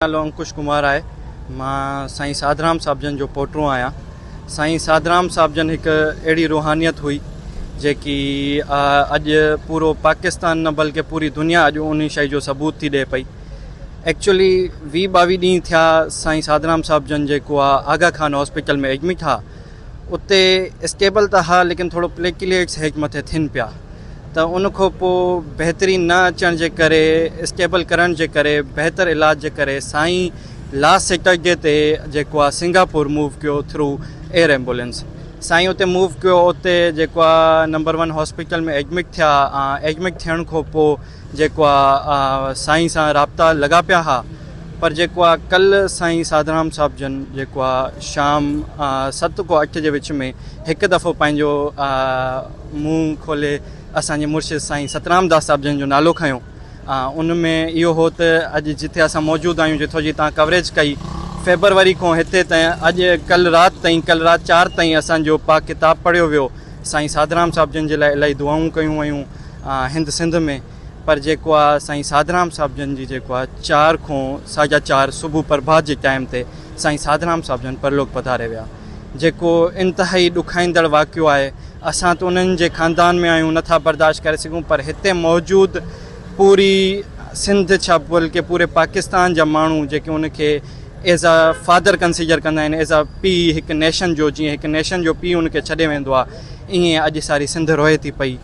نالو انڪش ڪمار آهي. مان سائين ساڌرام صاحب جن جو پوٽو آهيان. سائين ساڌرام صاحب جن هڪ اهڙي روحانيت هئي جيڪي اڄ پورو پاڪستان نه بلڪه پوري دنيا اڄ ان شيء جو ثبوت ٿي ڏئي پئي. ايڪچولي 20 22 ڏينهن ٿيا سائين ساڌرام صاحب جن جيڪو آ آغا خان هاسپيٽل ۾ ايڊمٽ ها. اتي اسٽيبل ته ها ليڪن ٿورو پليڪليٽس هيٺ مٿي ٿين پيا ته ان کان پوء بهتري نه اچڻ جي ڪري، اسٽيبل ڪرڻ جي ڪري، بهتر علاج جي ڪري سائين لاسٽ سيٽرڊي تي جيڪو آ سنگاپور موو ڪيو ٿرو ايئر ايمبولينس. سائين اتي موو ڪيو، اتي جيڪو آ نمبر 1 هاسپيٽل ۾ ايڊمٽ ٿيا. ايڊمٽ ٿيڻ کان پوء جيڪو آ سائين سان رابطا لڳا پيا ها، پر جيڪو آ ڪل سائين ساڌرام صاحب جن جيڪو آ شام 7 کان 8 جي وچ ۾ هڪ دفعو پنهنجو منهن کولي اسان جي مرشد سائين سترام داس صاحب جن جو نالو کنيو. ان ۾ اهو هو ته اڄ جتي اسان موجود آهيون، جتو جي توهان ڪوريج ڪئي فيبروري کان هتي تائين، اڄ ڪل رات تائين، ڪل رات 4 تائين اسان جو پاڪ ڪتاب پڙهيو ويو. سائين ساڌرام صاحب جن جي لاء الاهي دعائون ڪيون ويون هند سنڌ ۾، پر جيڪو آ سائين ساڌرام صاحب جن جي جيڪو آ 4 کان 4:30 صبح پرڀات جي ٽائيم تي سائين ساڌرام صاحب جن پرلوڪ پڌاري ويا، جيڪو انتهائي ڏکائيندڙ واقعو آهي. اسان ته انهن جي خاندان ۾ آهيون، نٿا برداشت ڪري سگهون، پر هتي موجود پوري سنڌ ڇا بلڪه پوري پاڪستان جا ماڻهو جيڪي ان کي ايز آ فادر ڪنسيڊر ڪندا آهن، ايز آ پيء هڪ نيشن جو، جيئن هڪ نيشن جو پيء ان کي ڇڏي ويندو آهي، ائين اڄ ساري سنڌ روئي ٿي پئي.